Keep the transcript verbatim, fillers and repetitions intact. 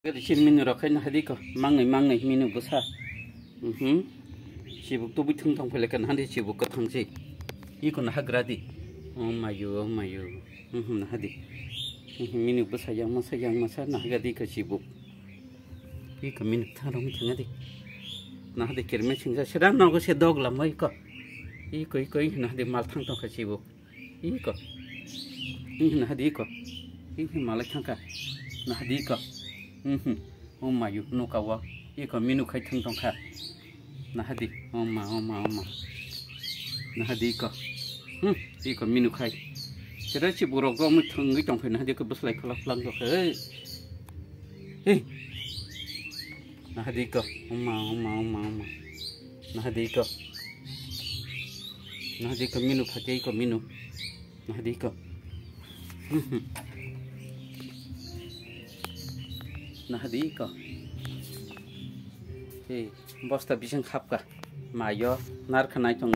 Gari sin minu rok khai nahadi ko, mangai mangai minu bwsa. Mhm. Chibuk tubui thung thong phele kan handi chibuk kwthang si. Iko nahagra di. Oh mayu, oh mayu. Mhm, nahadi. Mhm, minu bwsa yang masa yang masa nahaga di ko chibuk. Iko minu thang rong thang di. Nahadi kerme singsa sera nogo se dog lam iko. Iko, iko, iko nahadi mal thang tong kha chibuk. Iko. Ih, nahadi iko. Ih, malai thangka. Nahadi iko. Mhm. O mayu nuka wo. Iko minu khai thang tongkha. Nahadi. O ma, o ma, o ma. Nahadi iko. Hmm. Iko minu khai. Sira si borok rok mui thangwi tongkha nahadi iko bwslai phalak phalak tongkha. Hey. Hey. Nahadi iko. O ma, o ma, o ma, o ma. Nahadi iko. Nahadi iko minu phake iko minu. Nahadi iko. Nahadi iko. Hey, bosta bising khapka. Mayo narkha nai tong.